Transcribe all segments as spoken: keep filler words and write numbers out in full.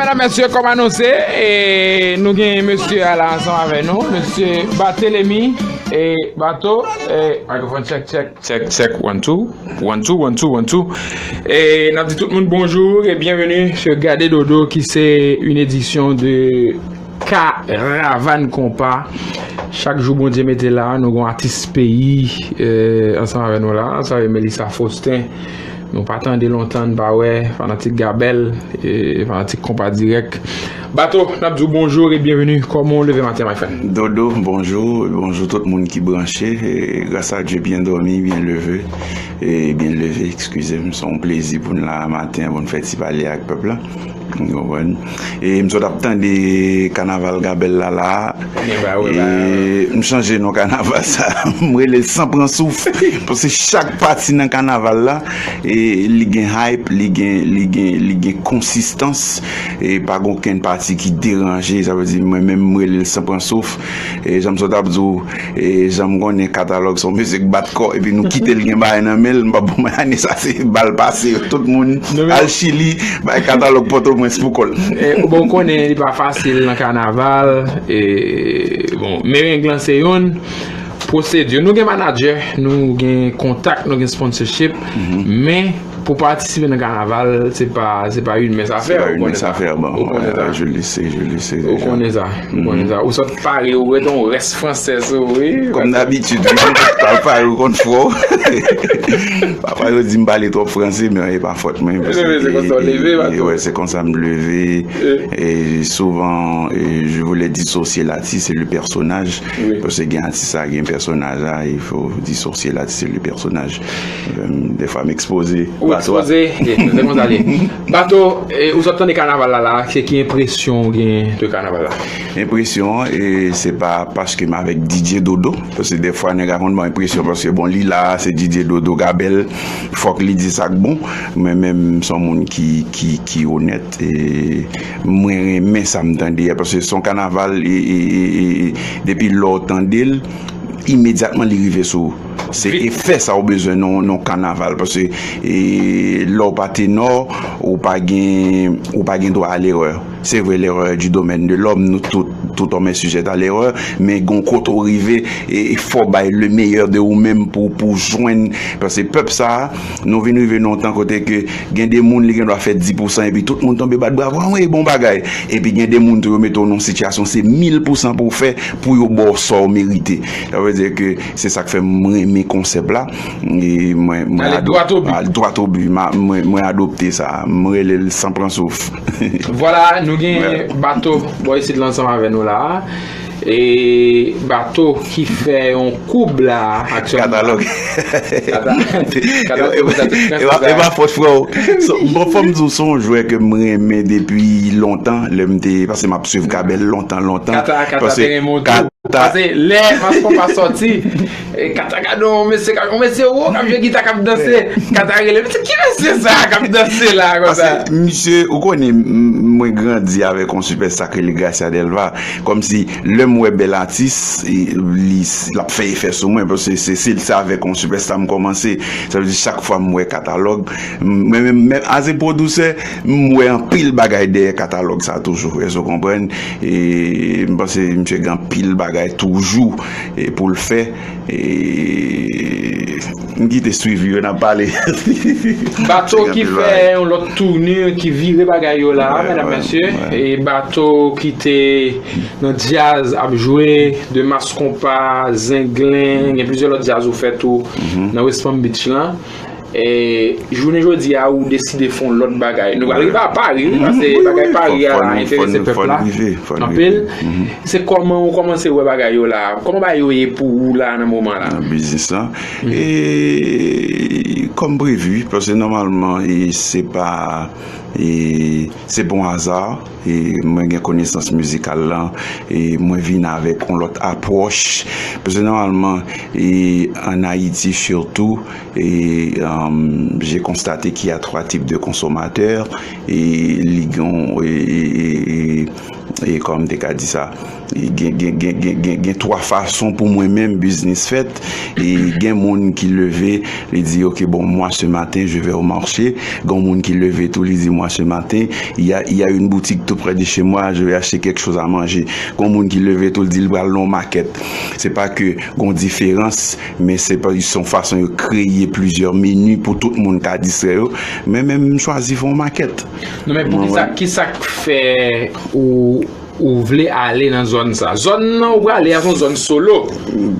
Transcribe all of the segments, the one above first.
Medam, mesye, kòm anonse, e, nou gen mesye a la ansanm avè nou, mesye Barthélemy e Bato, e, microphone check, check, check, check, one, two, one, two, one, two, one, two. E n ap di tout moun bonjou e byenveni sou Gade Dodo ki se une édition de Karavàn Konpa. Chak jou Bondye mete la, nou gon atis peyi, e, ansanm avè nou la, sa se Melissa Faustin. Nou pa tande lontan, n pa wè, fanatik Gabèl, e, fanatik Konpa Dirèk. Bato, n ap di w bonjou e byenveni. Kòman w leve maten, my friend? Dodo, bonjou, bonjou tout moun ki branche. E, grâce à Dieu, byen dòmi, byen leve, e byen leve, eskize m, se yon plezi pou n la maten, pou n fè ti pale ak pèp la. Ou konprann? E m sot ap tande kanaval Gabèl la la. Gen bagay la. E m chanje non kanaval sa. M rele l San Pran Souf. Paske chak pati nan kanaval la, e li gen hype, li gen, li gen, li gen konsistans. E pa gen okenn pati ki deranje. Sa vle di, mwen menm, m rele l San Pran Souf. E jan m sot ap di w, e jan m konnen Katalòg se yon mesye k bat kò, epi nou kite l gen bagay nan men l, m p ap bon, ane sa se bal pase, tout moun al Chili, bay Katalòg Pòtoprens pou kò l. E, bon, ou konnen li pa fasil nan kanaval, e, bon, mereng lan se youn, pwosedi. Nou gen manadjè, nou gen kontak, nou gen sponsorship, men pou patisipe nan kanaval, se pa, se pa yon mens afè, ou konnen sa. Ou konnen sa. Ou konnen sa. Ou konnen sa. Ou sot pare, ou ret yon rès fransè sou ou, wi. Kòm dabitid, wi. Papa yo konn fò. Papa yo di m pale twòp franse, men e pa fòt mwen. Leve, se konsa w leve, Bato. Wè, se konsa m leve. E souvan, e, je voulais dissocier l'artiste et le personnage. Wi. Paske gen atis la, gen pèsonaj la, il faut dissocier l'artiste et le personnage. Defwa m ekspoze. Ou ekspoze, se konsa li ye. Bato, e, ou sot tande kanaval la la, se ki enpresyon ou gen de kanaval la? Enpresyon an, e, se pa paske m avèk D J Dodo, paske defwa nèg la konn ban enpresyon, paske bon, li la, se D J Dodo Gabèl, fòk li di sa k bon, mwen menm, m se yon moun ki, ki, ki onèt, e mwen renmen sa m tande a, paske se yon kanaval, e, e, e, e, depi lè w tande l, imedyatman li rive sou ou. Se efè sa ou bezwen nan, nan kanaval, paske, e, lè w pa tenò, ou pa gen, ou pa gen dwa a lerè. Se vre, l'erreur est du domaine de l'homme, nou tout, tout homme est sujet à l'erreur, men gon kote ou rive, e, e fò w bay le meilleur de ou menm pou, pou jwenn, paske pèp sa a, nou vin rive nan yon tan kote ke gen de moun li gen dwa fè dis pousan epi tout moun tonbe bat bravo, anmwey, bon bagay. Epi gen de moun tou yo mete w nan yon sitiyasyon se mil pousan pou w fè, pou yo ba w sa w merite. Sa vle di ke se sa k fè mwen renmen konsèp la. E mwen, mwen ale dwat o bi. Al dwat o bi. Mwen, mwen adopte sa. Mwen rele l San Pran Souf. Vwala, nou gen Bato bò isit la ansanm avè nou la. E Bato ki fè yon koub la aktyèlman. Katalòg. E pa fòt, frè. Bon, fò m di w, se yon jwè ke m renmen depi lontan, lè m te, paske m ap swiv Gabèl lontan, lontan. Kata, Kata te renmen w tou. Paske lè Mass Konpa sòti, e, Kata gade yon mesye, yon mesye wo k ap jwe gita k ap danse. Kata rele, "Mesye, ki mesye sa a k ap danse la konsa?" Paske misye, ou konnen, mwen grandi avèk yon sipèsta k rele Gracia Delva. Kòmsi lè m wè bèl atis, li, l ap fè efè sou mwen, paske se, se, se avèk yon sipèsta m kòmanse. Sa vle di chak fwa m wè Katalòg, mwen menm, menm as a producer, m wè anpil bagay dèyè Katalòg sa toujou. Èske w konprann? E m panse misye gen anpil bagay toujou, e pou l fè. E m kite swiv yo, n ap pale. Bato ki fè yon lòt touni, ki vire bagay yo la, medam, mesye. E Bato ki te nan djaz ap jwe, de Mass Konpa, Zenglen, gen plizyè lòt djaz ou fè tou nan West Palm Beach lan. E jounen jodi a, ou deside fè yon lòt bagay. Nou pral rive a Pari, wi, paske bagay Pari a la enterese pèp la anpil. Se kòman ou kòmanse wè bagay yo la? Kòman bagay yo ye pou ou la nan moman la? Nan biznis la. E kòm previ, paske nòmalman, e se pa, e se pa yon aza. E mwen gen konesans mizikal lan, e mwen vin avèk yon lòt apwòch. Paske nòmalman, e an Ayiti sitou, e, um, j'ai constaté qu'il y a trois types de consommateurs, e li gen, e, e, e, E kòm m te ka di sa, e gen, gen, gen, gen, gen, gen twa fason pou mwen menm biznis fèt. E gen moun ki leve, li di, ok, bon, moi ce matin, je vais au marché. Gen moun ki leve tou, li di, moi ce matin, il y a, il y a une boutique tout près de chez moi, je vais acheter quelque chose à manger. Gen moun ki leve tou, li di, l pral nan yon makèt. Se pa ke gon diferans, men se pa, se yon fason yo kreye plizyè meni pou tout moun ka distrè yo. Men menm m chwazi fè yon makèt. Non, men pou kisa, kisa k fè ou, ou vle ale nan zòn sa? Zòn nan ou prale a se yon zòn solo.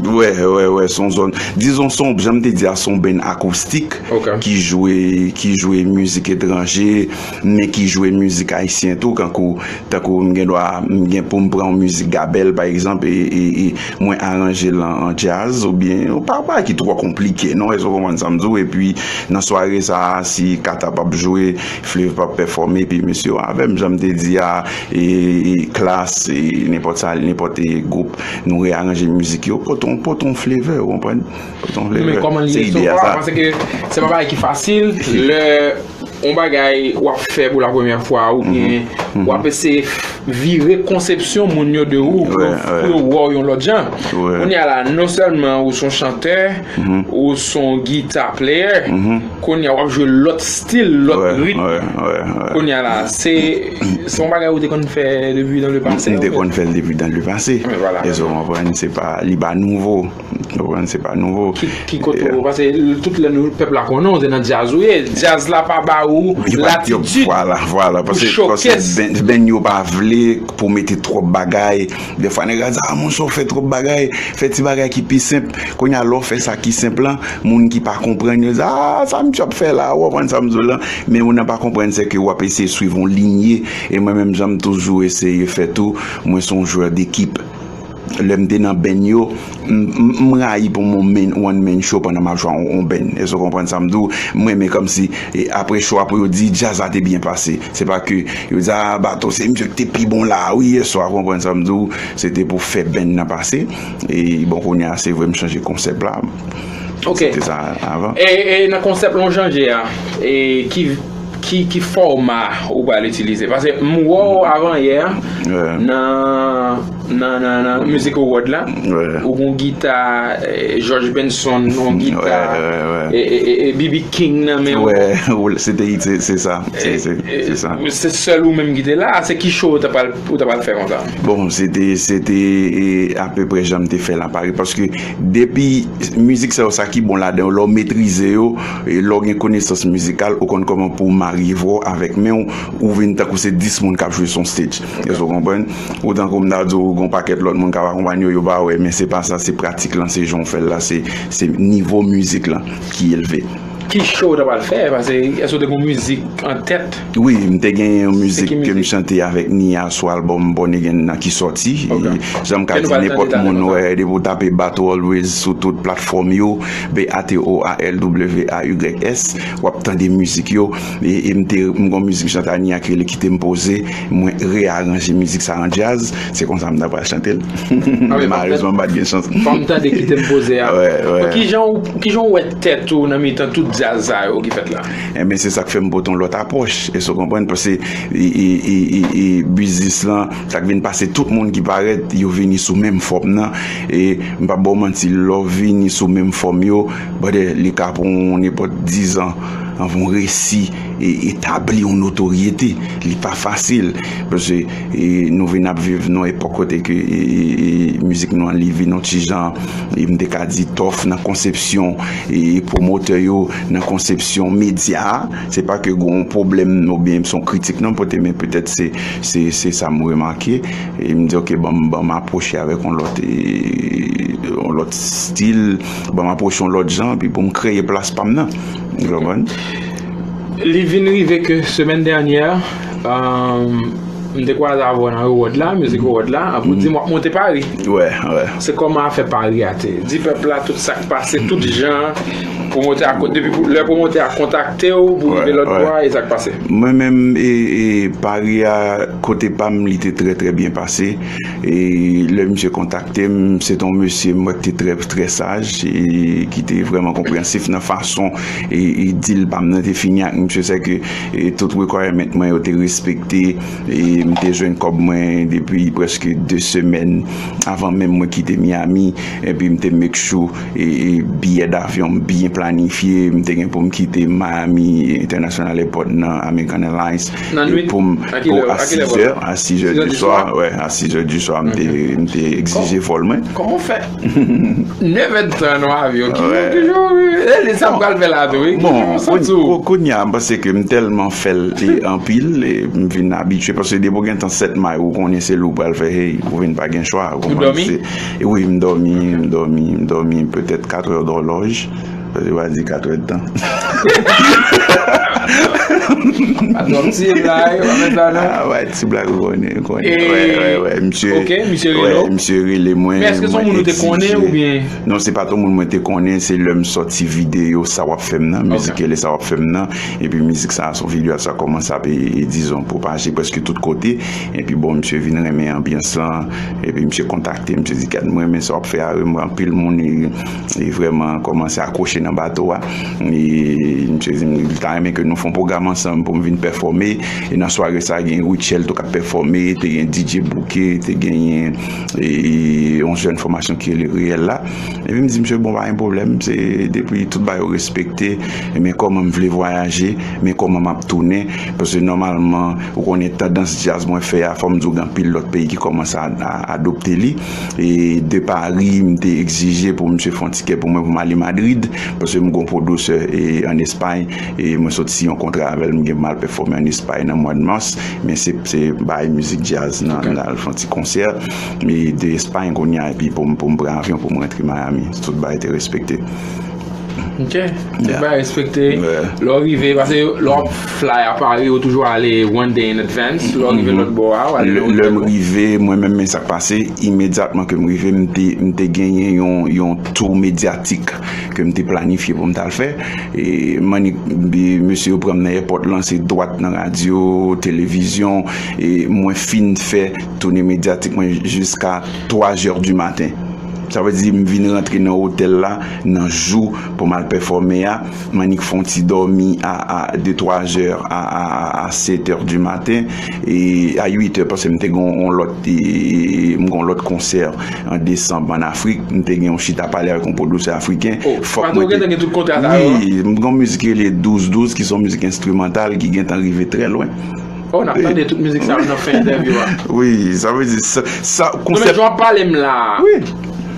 Wè, wè, wè, se yon zòn. Dizon, se yon, jan m te di a, se yon band akoustik ki jwe, ki jwe mizik etranje, men ki jwe mizik ayisyen tou, kankou, tankou m gen dwa, m gen pou m pran yon mizik Gabel, pa egzanp, e, e, e mwen aranje l an, an djaz, oubyen, pa, pa ki twò konplike, non, èske w konprann sa m di w? Epi, nan sware sa a, si Kata p ap jwe, Flave p ap pèfòme, epi mesye yo avè m, jan m te di a, e, e Klass, e nenpòt sa, nenpòt, e gwoup, nou reyaranje mizik yo, pote yon, pote yon flavor, ou konprann? Pote yon flavor. Men kòman l ye? Se ide a sa. Paske se pa bagay ki fasil, lè yon bagay w ap fè pou la premyè fwa, oubyen w ap eseye vire konsepsyon moun yo de ou pou yo, pou yo wè w yon lòt jan. Kounye a la, non sèlman ou se yon chantè, ou se yon guitar player, kounye a w ap jwe lòt stil, lòt ritm. Kounye a la, se, se yon bagay ou te konn fè depi dans le passé? M te konn fè l depi dans le passé. Èske w konprann? Se pa, li pa nouvo. Ou konprann, se pa nouvo. Ki, ki kote ou, paske tout lè nou, pèp la konnen w, se nan djaz ou ye. Djaz la pa ba ou latitid. Vwala, vwala. Paske, paske band, band yo pa vle pou mete twòp bagay. Defwa nèg la di, ah, monchè, w fè twòp bagay. Fè ti bagay ki pi senp. Kounye a, lè w fè sa ki senp lan, moun ki pa konprann yo di, ah, sa misye ap fè la, ou konprann sa m di w lan. Men moun nan pa konprann, se ke w ap eseye swiv yon linye. E mwen menm, jan m toujou eseye fè tou, mwen se yon jwè dekip. Lè m te nan band yo, m, m, m rayi pou m yon main, one man show pandan m ap jwe yon, yon band. Èske w konprann sa m di w? Mwen, men kòmsi, e, apre show a pou yo di, djaz la te byen pase. Se pa ke yo di, ah, Bato, se misye ki te pi bon la, wi, yèswa, w konprann sa m di w? Se te pou fè band nan pase. E, bon, kounye a, se vre, m chanje konsèp la. Ok. Se te sa avan. E, e nan konsèp lan w chanje a, e ki, ki, ki fòma ou pral itilize? Paske m wè w avan yè a, nan, nan, nan, nan Music Award la, ou gon gita, e, George Benson, yon gita, e, e, e, e B B King nan men w. Wè, se te, se, se sa. Se, se, se sa. Se sèl ou menm ki te la, se ki show ou ta pral, ou ta pral fè konsa? Bon, se te, se te, e, apeprè jan m te fè l a Paris, paske depi mizik sa yo, sa ki bon ladan yo, lè w metrize yo, e lè w gen konesans mizikal, ou konn kòman pou w marye vwa w avèk men w, ou vin tankou se dis moun k ap jwe sou yon stage. Èske w konprann? Ou tankou m ta di w, gon pakèt lòt moun k ap akonpanye w, yo pa wè, men se pa sa, se pratik lan, se jan w fè l la, se, se nivo mizik lan ki elve. Ki show ou ta pral fè? Paske èske w te gon mizik an tèt? Wi, m te gen yon mizik ke m chante avèk Nia sou album Born Again nan ki sòti. E jan m ka di nenpòt moun, wè, depi w tape Bato Always sou tout platfòm yo, B A T O A L W A Y S, w ap tande mizik yo. E, e m te, m gon mizik m chante a Nia ki rele Kite m poze, mwen reyaranje mizik sa an djaz, se konsa m ta pral chante l. Men malerezman, m pa t gen chans. Fò m tande Kite m poze a. Wè, wè. Bon, kijan w, kijan w wè tèt ou nan mitan tout djaz sa yo ki fèt la? Enben, se sa k fè m pote yon lòt apwòch. Èske w konprann? Paske, e, e, e, e, e biznis lan, sa k vin pase, tout moun ki parèt, yo vini sou menm fòm nan. E m p ap ba w manti, lè w vini sou menm fòm yo, brother, li ka pran w nenpòt dizan anvan w resi e etabli yon notoryete. Li pa fasil. Paske, e, nou vin ap viv nan yon epòk kote ke, e, e, e, mizik nou an, li vin yon ti jan, e, m te ka di, tòf nan konsepsyon, e, pwomotè yo, nan konsepsyon medya a. Se pa ke gen yon pwoblèm oubyen se yon kritik, non, pote, men petèt se, se, se sa m remake. E m di, ok, ban m, ban m apwoche avèk yon lòt, e, yon lòt stil, ban m apwoche yon lòt jan, epi pou m kreye plas pa m nan. Ou konprann? Li vin rive ke semèn dènyè, um, m te kwaze avè w nan Award la, Music Award la, pou di m w ap monte Paris. Wè, wè. Se kòman afè Paris a te? Di pèp la tout sa k pase, tout jan, pwomotè a, depi pou, lè pwomotè a kontakte w pou rive lòt bò a, e sa k pase? Mwen menm, e, e, Paris a, kote pa m, li te trè, trè byen pase. E lè misye kontakte m, se te yon mesye m wè ki te trè, trè saj, e ki te vrèman konpreyansif nan fason, e, e deal pa m nan te fini ak misye. Sèke, e, tout requirement mwen yo te respekte, e M te jwenn kòb mwen depi prèske de semèn avan menm mwen kite Miami. Epi m te make sure e, e, biyè davyon m byen planifye. M te gen pou m kite Miami International Airport nan American Airlines. Nan nwit? Pou m, a kilè? A sizè, a sizè di swa. Wè, a sizè di swa, m te, m te egzije vòl mwen. Kòman w fè? Nèf èdtan nan avyon. Ki jan, ki jan, e, e sa m pral fè la tou, wi. Ki jan w santi w? Bon, kounye a, m panse ke m tèlman fè l, e, anpil, e, m vin abitye, paske depi w gen tan sèt may, ou konnen se lè w pral fè, hey, ou vin pa gen chwa. Ou dòmi? E wi, m dòmi, m dòmi, m dòmi petèt kat è dòlòj. Paske w pa di kat è tan. Pa twò ti blag, pa fè sa non. Ah, wè, ti blag, ou konnen, ou konnen. Wè, wè, wè, misye. Ok, misye rele w. Wè, misye rele mwen. Men èske se yon moun ou te konnen oubyen? Non, se pa t yon moun mwen te konnen, se lè m sòti videyo Sa W ap fè m nan, mizik rele Sa W ap fè m nan. Epi mizik sa, se yon videyo sa kòmanse ap, e, e, dizon, pwopaje prèske tout kote. Epi bon, misye vin renmen anbyans lan. Epi misye kontakte m, misye di, "Gad, mwen renmen sa w ap fè a, wi, mwen anpil moun, e, e vrèman kòmanse akwoche nan bato a." E misye di m, li ta renmen ke nou fè yon pwogram ansanm pou m vin pèfòme. E nan sware sa, gen Rutshelle tou k ap pèfòme, te gen D J Bouke, te genyen, e, e, yon jèn fòmasyon ki rele Reyèl la. Epi m di, "Misye, bon, pa gen pwoblèm, se depi tout bagay yo respekte, men kòman m vle vwayaje, men kòman m ap tounen." Paske nòmalman, ou konnen tandans djaz mwen fè a, fò m di w gen anpil lòt peyi ki kòmanse a, a, adopte li. E de Paris, m te egzije pou misye fè yon tikè pou mwen pou m ale Madrid, paske m gon pwodisè, e, ann Espay, e mwen sot siyen yon kontra avè l, m gen pou m al pèfòme ann Espay nan mwa mas, men se, se bay mizik djaz nan, nan al fè yon ti konsè, e de Espay kounye a, epi pou m, pou m pran avyon pou m rantre Miami. Tout bagay te respekte. Ok. Tout bagay respekte. Lè w rive, paske lè w ap fly a Paris, ou toujou ale one day in advance. Lè w rive lòt bò a, w ale nan otèl ou. Lè m rive, mwen menm, men sa k pase, imedyatman ke m rive, m te, m te genyen yon, yon tour medyatik ke m te planifye pou m t al fè. E m annik, mesye yo pran m nan èpòt lan, se dwat nan radyo, televizyon, e mwen fin fè toune medyatik mwen jiska twa zè di maten. Sa vle di, m vin rantre nan otèl la nan jou pou m al pèfòme a. M annik fè yon ti dòmi a, a de twa zè a, a, a, a sèt è di maten. E a uit è, paske m te gen yon lòt, e, e, m gen yon lòt konsè an desanm ann Afrik. M te gen yon chita pale avèk yon pwodisè afriken. Fòk mwen te... Wi, m gen yon mizik ki rele douz douz, ki se yon mizik enstrimantal ki gentan rive trè lwen. Oh, n ap tande tout mizik sa yo nan fen entèvyou a. Wi, sa vle di sa, sa, non, men konsèp jan w ap pale m la. Wi.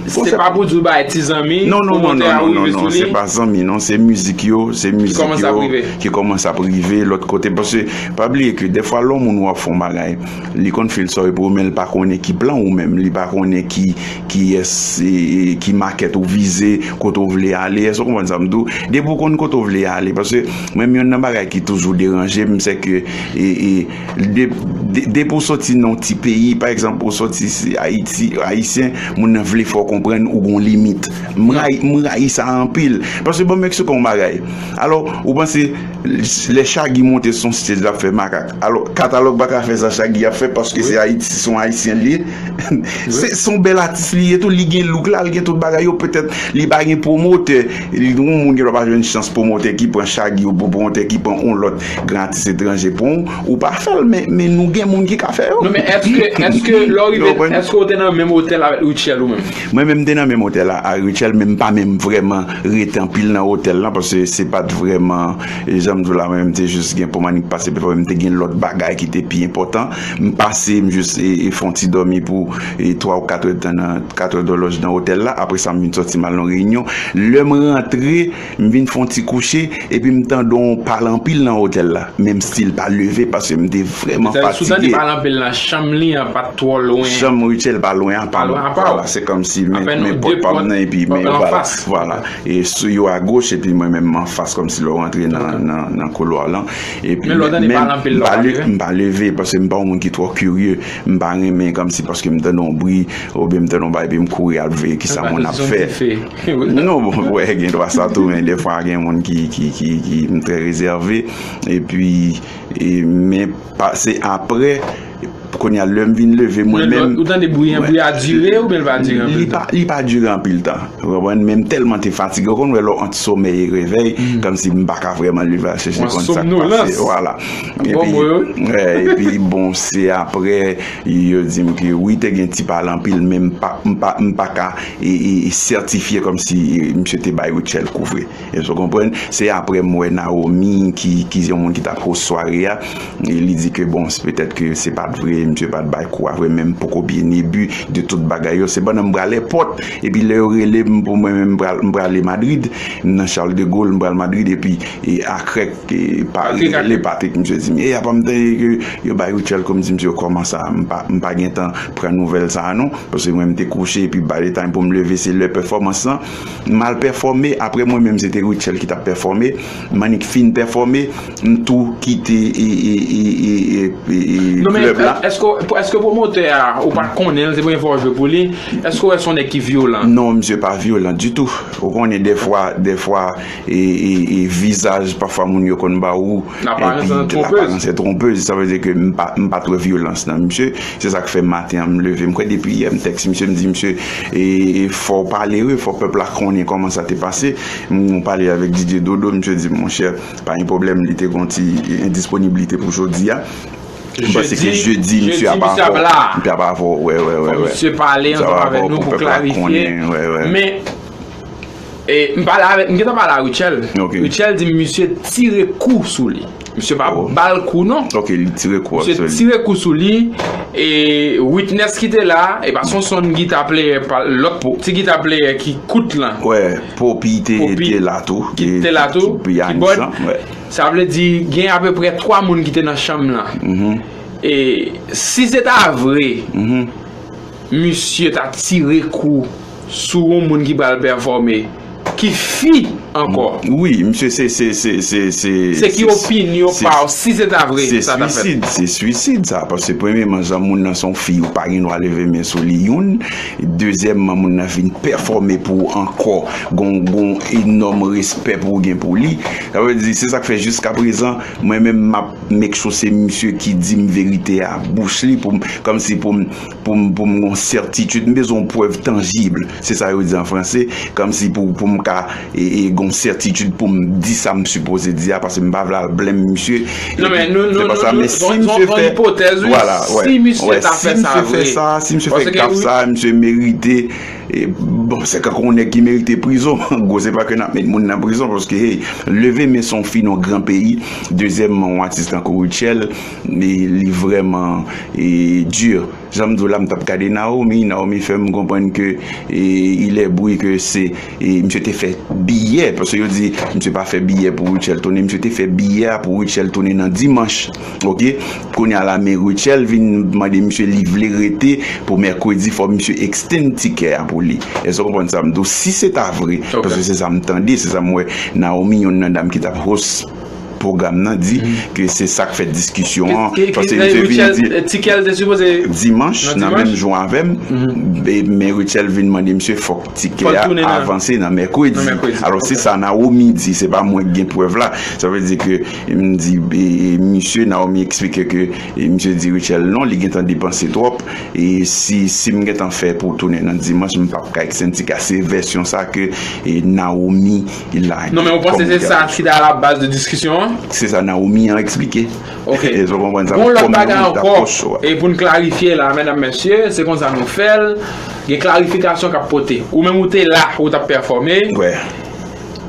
Se pa pou di w bay ti zanmi, non, non, non, non, non, non, se pa zanmi, non, se mizik yo, se mizik yo ki kòmanse ap rive lòt kote. Paske, pa bliye ke dèfwa lè yon moun wè w ap fè yon bagay, li konn fè l sa w ye pou ou, men l pa konnen ki plan ou menm, li pa konnen ki, kiyès, e, e, ki makèt ou vize, kote w vle ale, èske w konprann sa m di w? Depi w konn kote w vle ale, paske mwen menm, yonn nan bagay ki toujou deranje m, se ke, e, e, de, de, depi w soti nan yon ti peyi, pa egzanp, ou soti si Ayiti, Ayisyen, moun nan vle fè w konprann ou gon limit. M rayi, m rayi sa anpil. Paske bon, m eksplike w yon bagay. Alò, ou panse lè Shaggy monte sou yon stage l ap fè makak. Alò, Katalòg pa ka fè sa Shaggy ap fè paske se Ayiti, se yon Ayisyen l ye. Se, se yon bèl atis li ye tou, li gen look la, li gen tout bagay yo, petèt li pa gen pwomotè. Li, yon moun gen dwa pa jwenn chans pwomotè ki pran Shaggy ou pwomotè ki pran yon lòt gran atis etranje pou ou, ou pa fè l, men, men nou gen moun ki ka fè yo. Non, men èske, èske lè w rive, èske w te nan menm otèl avèk Rutshelle ou menm? Mwen menm, m te nan menm otèl la ak Rutshelle, men m pa menm vrèman rete anpil nan otèl lan, paske se pa t vrèman, e, jan m di w la, mwen menm, m te jis gen pou m annik pase, pase m te gen lòt bagay ki te pi enpòtan. M pase, m jis, e, e, fè yon ti dòmi pou, e, twa ou kat è tan nan, kat è dòlòj nan otèl la. Apre sa, m vin sòti, m al nan reyinyon. Lè m rantre, m vin fè yon ti kouche, epi m tande yon pale anpil nan otèl la. Men m still pa leve paske m te vrèman fatige. Sou tande pale anpil nan chanm li an pa t twò lwen. Chanm Rutshelle pa lwen apa. Pa lwen apa. Vwala, se kòmsi men, men pòt pa m nan epi men vwala. Vwala. E sou yo agoch epi mwen menm m anfas kòmsi lè w rantre nan, nan, nan koulwa lan. Epi men, men m pa leve paske m pa yon moun ki twò kirye. M pa renmen kòmsi paske m tande yon bri oubyen m tande yon bagay epi m kouri al veye kisa moun ap fè. Non, bon, wè, gen dwa sa tou, men defwa gen moun ki, ki, ki, ki, m trè rezève. Epi, e, men pa, se apre, Kounye a, lè m vin leve, mwen menm. Ou tande bri a, bri a dire oubyen l pa dire anpil tan? Li pa dire anpil tan. Ou konprann? Men m tèlman te fatige, ou konn wè lè w ant somèy e revèy, kòmsi m pa ka vrèman leve al chèche konn sa k pase. Vwala. Epi, bon, se apre, yo di m ke wi, te gen ti pale anpil, men m pa, m pa, m pa ka e, e, e sètifye kòmsi, e, misye te bay Rutshelle kou vre. Èske w konprann? Se apre m wè Naomi ki, ki se yon moun ki t ap host sware a. E li di ke, bon, petèt ke se pa t vre, misye pa t bay kou a vre, men m poko byen ebi de tout bagay yo. Se pandan m prale pòt, epi lè yo rele m pou mwen menm m pral, m prale Madrid, m nan Charles de Gaulle, m pral Madrid, epi e, Akrèk, e, pa, rele Patrick, misye di m, e, apa m tande ke yo bay Rutshelle kou, m di misye, kòman sa? M pa, m pa gentan pran nouvèl sa a non, paske mwen m te kouche, epi by the time pou m leve, se lè pèfòmans lan. M al pèfòme, apre mwen menm, se te Rutshelle ki t ap pèfòme. M annik fin pèfòme, m tou kite, e, e, e, e, e, e, klèb la. Non, men, èske, èske pwomotè a, ou pa t konnen l, se premye fwa w jwe pou li, èske w wè se yon nèg ki vyolan? Non, misye pa vyolan ditou. Ou konnen, dèfwa, dèfwa, e, e, e vizaj, pafwa, moun yo konn ba ou, epi laparans est trompeuse. Sa vle di ke m pa, m pa t wè vyolans nan misye. Se sa k fè maten an m leve, m kwè depi yè m tèks misye, m di, misye, e, e, fò w pale wi, fò pèp la konnen kòman sa te pase. M pale avèk Didier Dodo, misye di, monchè, pa gen pwoblèm, li te gon ti, e, endisponiblite pou jodi a. M panse ke jedi, misye ap avè w. Misye ap avè w, wè, wè, wè, wè. Misye pale ansanm avèk nou pou klarifye. Men, e, m pale avèk, m gentan pale a Rutshelle. Rutshelle di misye tire kou sou li. Misye pa ba l kou non. Ok, li tire kou sou li. Misye tire kou sou li. E witness ki te la, e pa se yon sonn gita player, pa lòt ti gita player ki kout lan. Wè, Poppy te, te la tou. Ki te la tou, keyboard. Sa vle di, gen apeprè twa moun ki te nan chanm lan. E si se ta vre, misye ta tire kou sou yon moun ki pral pèfòme, ki fi ankò. Wi, misye, se, se, se, se, se, se ki opinyon pa w, si se ta vre, sa ta fèt? Se swisid, se swisid sa, paske premyèman, jan moun nan se yon fi, ou pa gen dwa leve men sou li, youn. Dezyèmman, moun nan vin pèfòme pou ou ankò, gon, gon enòm respè pou ou gen pou li. Sa vle di, se sa k fè jiskaprezan, mwen menm, m ap make sure se misye ki di m verite a bouch li, pou m, kòmsi pou m, pou m, pou m gon sètitid, m bezwen yon prèv tanjib. Se sa yo di an franse, kòmsi pou, pou m ka, e, e, gon sètitid pou m di sa m sipoze di a, paske m pa vle al blame misye. Non, men nou, nou, nou, nou, se pa sa, men si misye fè, vwala, wè, si misye ta fè sa vre, si misye fè gaf sa, misye merite, e, bon, se kankou yon nèg ki merite prizon. Gwo, se pa ke n ap met moun nan prizon, paske, hey, leve men se yon fi nan yon gran peyi. Dezyèmman, yon atis tankou Rutshelle, li, li vrèman, e, di. Jan m di w la, m t ap gade Naomi. Naomi fè m konprann ke, e, il est bruit que se, e, misye te fè biyè, paske yo di misye pa fè biyè pou Rutshelle tounen, misye te fè biyè a pou Rutshelle tounen nan dimanch. Ok? Kounye a la, men Rutshelle vin mande misye li vle rete pou mèkredi, fò misye extend tikè a pou li. Èske w konprann sa m di w? Si se ta vre, paske se sa m tande, se sa m wè Naomi, youn nan dam ki t ap host pwogram nan, di ke se sa k fè diskisyon an, paske misye vin di, tikè l te sipoze dimanch, nan menm jou avè m, e, men Rutshelle vin mande misye fòk tikè a avanse nan mèkredi. Alò, se sa Naomi di, se pa mwen k gen prèv la. Sa vle di ke m di, e, e, misye, Naomi eksplike ke, e, misye di Rutshelle non, li gentan depanse twòp, e si, si m gentan fè pou tounen nan dimanch, m p ap ka extend tikè a. Se vèsyon sa ke, e, Naomi la. Non, men ou panse se sa ki ta a la baz de diskisyon an? Se sa Naomi an eksplike. Ok. Èske w konprann sa? Gon lòt bagay ankò, e pou n klarifye la, medam, mesye, se konsa nou fè l. Gen klarifikasyon k ap pote. Ou menm ou te la, ou t ap pèfòme.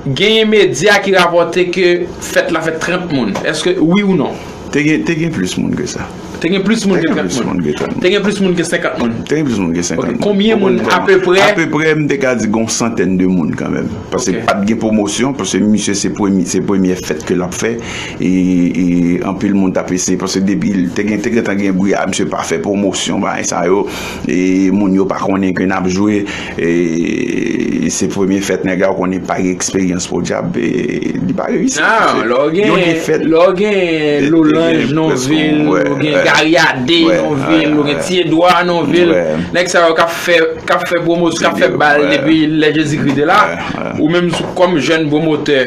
Genyen medya ki rapòte ke fèt la fè trant moun. Èske wi ou non? Te gen, te gen plis moun ke sa. Te gen plis moun ke trant moun. Te gen plis moun ke senkant moun. Te gen plis moun ke senkant moun. Ok, konbyen moun apeprè? Apeprè, m te ka di gon santèn de moun kanmenm. Paske pa t gen pwomosyon, paske misye se premye, se premyè fèt ke l ap fè. E, e anpil moun t ap eseye, paske depi te gen, te gentan gen bri a, misye pa fè pwomosyon, bagay sa yo. E moun yo pa konnen ke n ap jwe. E se premye fèt nèg la, ou konnen pa gen eksperyans podyab, e li pa reyisi. Lè w gen, lè w gen Lolange Nonvil, ou gen Ariade nan yon vil, ou gen Ti Edwa nan yon vil. Nèg sa yo k ap fè, k ap fè pwomosyon, k ap fè bal depi lè Jezikri te la. Ou menm, kòm jèn pwomotè,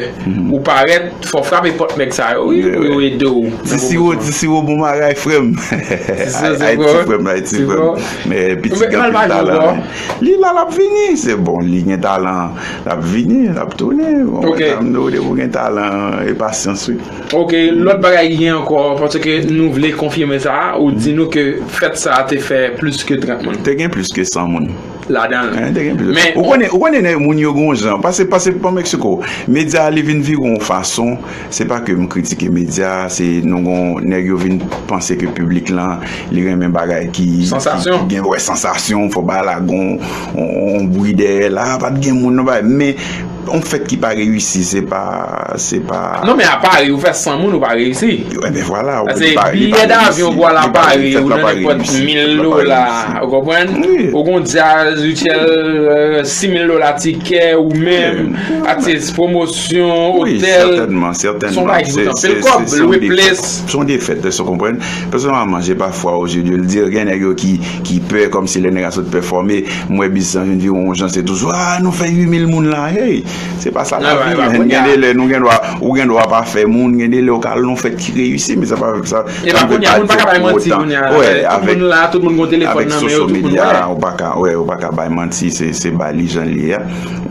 ou parèt, fò w frape pòt nèg sa yo, wi, pou yo ede w. Ti Siwo, Ti Siwo, bon bagay, frè m. Ayiti, frè m, Ayiti, frè m. Men pitit gen anpil talan. Li la, l ap vini. Se bon, li gen talan, l ap vini, l ap tounen. Bon, mwen, sa m di w, depi w gen talan, e pasyans, wi. Ok, lòt bagay ki gen ankò, paske nou vle konfime sa, ou di nou ke fèt sa a te fè plis ke trant moun. Te gen plis ke san moun. Ladan l. Te gen plis. Men, ou konnen, ou konnen nèg moun yo gon jan. Pase, pase pa Meksiko. Medya a li vin vire yon fason. Se pa ke m kritike medya, se nou gon nèg yo vin panse ke piblik lan, li renmen bagay ki, ki, ki gen, wè, sansasyon, fò bagay la gon, on, on bri dèyè la, pa t gen moun, non, bagay. Men, yon fèt ki pa reyisi, se pa, se pa. Non, men a Pari, ou fè san moun, ou pa reyisi. Ebyen, vwala, ou pa reyisi. Pase biyè davyon pou al a Pari, ou nan nenpòt mil dola, ou konprann? Ou gon djaz, Rutshelle, sis mil dola tikè, ou menm, atis, pwomosyon, otèl. Wi, sètènman, sètènman. Se yon bagay ki koute anpil kòb, lwe ples. Se yon defèt, èske w konprann? Pèsonèlman, j'ai pas foi aux yeux de Dieu. Gen nèg yo ki, ki pè, kòmsi lè nèg la sot pèfòme, m wè biznis lan vin vire yon jan, se toujou, a, nou fè uit mil moun la, hey! Se pa sa lavi, men gen de lè, nou gen dwa, ou gen dwa pa fè moun, gen de lè, ou ka al nan yon fèt ki reyisi, men sa pa, sa, e pa kounye a, moun pa ka bay manti kounye a. Tout moun la, tout moun gon telefòn nan men yo, tout moun wè. Ou pa ka, wè, ou pa ka bay manti, se, se bagay li jan li ye a.